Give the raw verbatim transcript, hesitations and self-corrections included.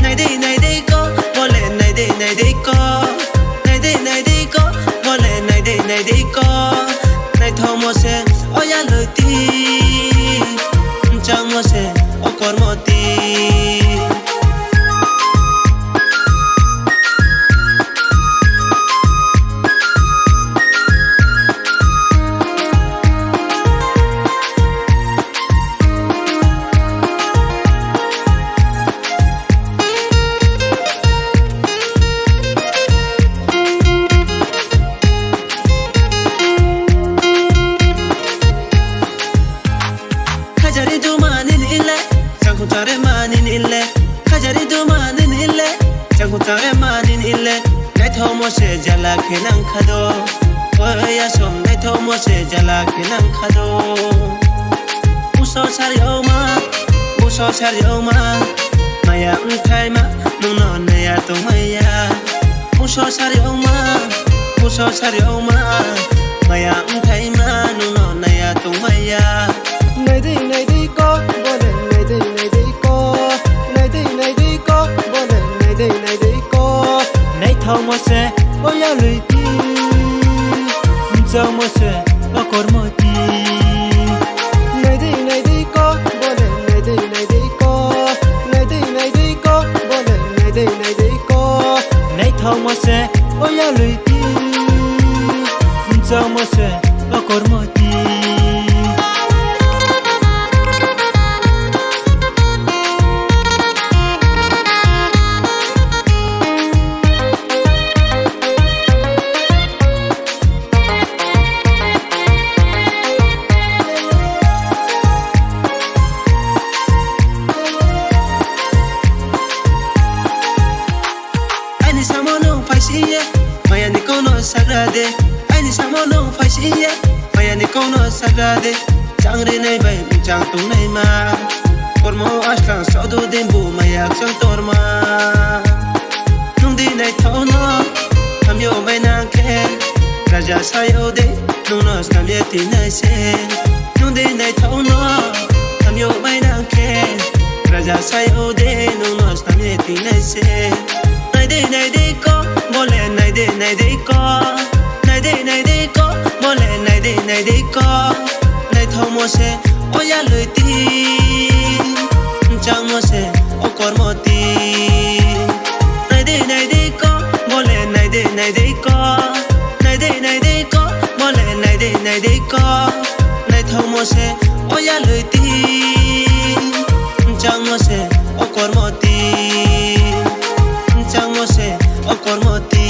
Naidei naidei ko, bole naidei naidei ko. Naidei naidei ko, bole naidei naidei ko. Naithokmo se o yalwiti, changmo se o kormoti. Khajari dumani nile, changkhung chare mani nile. Khajari dumani nile, changkhung chare mani nile. Naithokmo se jala khe nang khado, oya som naithokmo se jala khe nang khado. Buso sari oma, buso sari oma, maya wngthai ma, nwngno naya tongmaya. Buso sari oma, buso sari oma, maya wngthai ma, nwngno naya tongmaya. Naidei naidei ko, bole naidei naidei ko, naidei naidei ko, bole naidei naidei ko. Naithokmo se o yalwiti, changmo se o kormoti. Naidei naidei ko, bole naidei naidei ko, naidei naidei ko, bole naidei naidei ko. Naithokmo se o yalwiti, changmo se o kormoti. Aini samo nwng phaisiya, mayani kokno sagra de. Aini samo nwng phaisiya, mayani kokno sagra de. Changrinai bai chang tongnai ma, kormo aslang sodu din bu maya chang torma. Nwng di naithokno hamyo mai nang khe, raja sayo de, nwngno snamya tinai se. Nwng di naithokno hamyo mai nang khe, raja sayo de, nwngno snamya tinai se. Naidei naidei ko, bole naidei naidei ko. Naidei naidei ko, bole naidei naidei ko. Naithokmo se o yalwiti, changmo se o kormoti. Naidei naidei ko, bole naidei naidei ko. Naidei naidei ko, bole naidei naidei ko. Naithokmo se o yalwiti, changmo se o kormoti. Changmo se o kormoti.